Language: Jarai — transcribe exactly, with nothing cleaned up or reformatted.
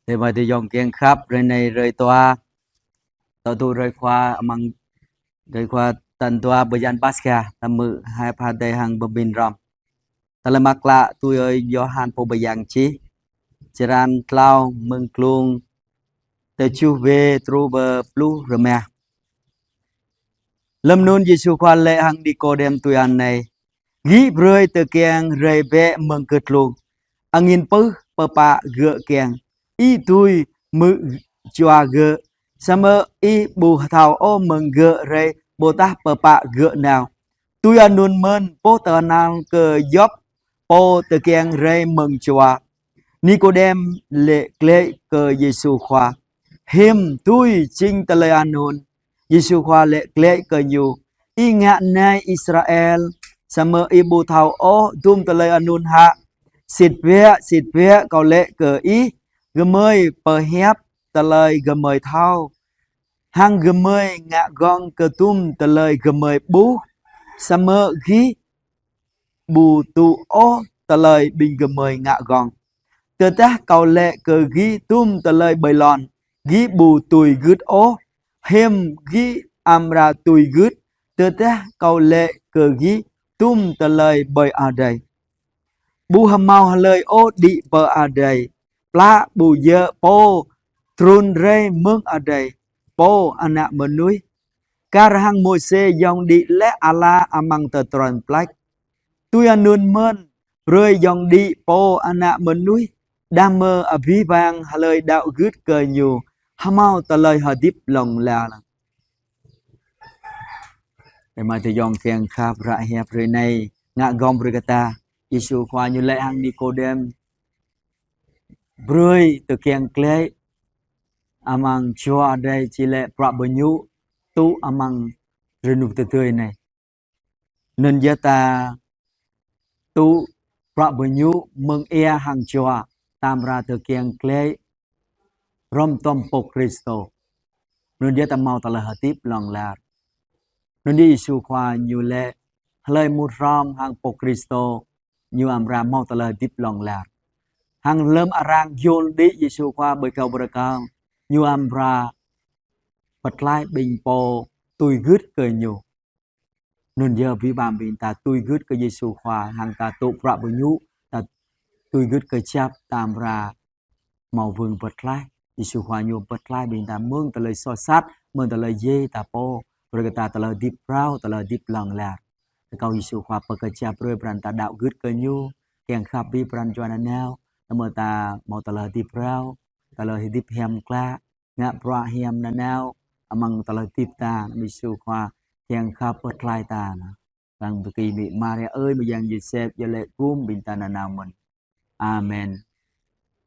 Tơlơi mơak tơlơi yong kiăng khăp, hrơi anai hrơi dua, tŏ tŭ hrơi Khua amăng hrơi Khua tal dua bơyan Paskha, ta hmư̆ hai pha đơi hăng pơmĭn hrŏm. Tơlơi mơak klă tui ơi Yôhan pô mơyang čih, črăn klâo, mơ̆ng klŭng tơjuh B truh pơ pluh rơma. Lơm anŭn Yêsu Khua laĭ hăng Nikôdem tui anai: Gih brơi tơkeng rai bĕ mơ̆ng kơtlung. Angin pưh pơpă gơ̆ kiăng, ih dưi hmư̆ jua gơ̆, samơ̆ ih ƀu thâo ôh mơ̆ng gơ̆ rai ƀôdah pơpă gơ̆ nao. Tui anŭn mơ̆n, boh tơhnal kơ djŏp pô tơkeng rai mơ̆ng jua. Nikôdem laĭ glaĭ kơ Yêsu Khua: Hiư̆m dưi jing tơlơi anŭn? Yêsu Khua laĭ glaĭ kơ ñu: Ih ngă nai Israel, samơ̆ ih ƀu thâo ôh dŭm tơlơi anŭn hă? Sĭt biă, sĭt biă, kâo laĭ kơ ih, gơmơi pơhiăp tơlơi gơmơi thâo, hăng gơmơi ngă gơ̆ng kơ dŭm tơlơi gơmơi ƀuh, samơ̆ gih ƀu tŭ ôh tơlơi ƀing gơmơi ngă gơ̆ng. Tơdah kâo laĭ kơ gih dŭm tơlơi ƀơi lŏn, gih ƀu tui gưt ôh, hiư̆m gih amra tui gưt tơdah kâo laĭ kơ gih dŭm tơlơi ƀơi adai? Ƀu hơmâo hlơi ôh đĭ pơ adai, plă ƀu djơ̆ pô trŭn rai mơ̆ng adai, pô Ană Mơnuih. Kar hăng Môsê yŏng đĭ laih ala amăng tơdron plăč, tui anŭn mơ̆n brơi yŏng đĭ pô Ană Mơnuih, đah mơ̆ abih bang hlơi đaŏ gưt kơ ñu hơmâo tơlơi hơdip hlŏng lar. Tơlơi mơak tơlơi yong kiăng khăp, ră hiăp hrơi anai ngă gơ̆ng brơi kơ ta. Yêsu Khua ñu laĭ hăng Nikôdem: Brơi tơkeng glaĭ amăng jua adai, či laĭ bruă bơñu tŭ amăng rơnŭk tơdơi anai. Anŭn yơh ta tŭ bruă bơñu mơ̆ng ia hăng jua, ta amra tơkeng glaĭ hrŏm tom pô Kristô. Anŭn yơh ta hmâo tơlơi hơdip hlŏng lar. Anŭn yơh Yêsu Khua ñu laĭ: Hlơi mŭt hrŏm hăng pô Kristô, ñu amra hmâo tơlơi hơdip hlŏng lar. Hăng lơm arăng yol đĭ Yêsu Khua ƀơi kơyâo bơrơkal, ñu amra pơklaih ƀing pô tui gưt kơ ñu. Anŭn yơh abih bang ƀing ta tui gưt kơ Yêsu Khua, hăng ta tŭ bruă bơñu, ta tui gưt kơjăp, ta amra hmâo wơ̆ng pơklaih. Yêsu Khua ñu pơklaih ƀing ta mơ̆ng tơlơi soh sat, mơ̆ng tơlơi djai ta pô, brơi kơ ta tơlơi hơdip phrâo, tơlơi hơdip hlŏng lar. Rơkâo Yêsu Khua pơkơjăp brơi pran ta đaŏ gưt kơ ñu, kiăng khăp abih pran jua nanao, tơma ta hmâo tơlơi hơdip phrâo, tơlơi hơdip hiam klă, ngă bruă hiam nanao amăng tơlơi hơdip ta. Anăm Yêsu Khua kiăng khăp pơklaih ta. Lăng bơki Mĭ Maria ơi, mơyang Yôsep, yơh laĭ gum ƀing ta nanao mơ̆n. Amen.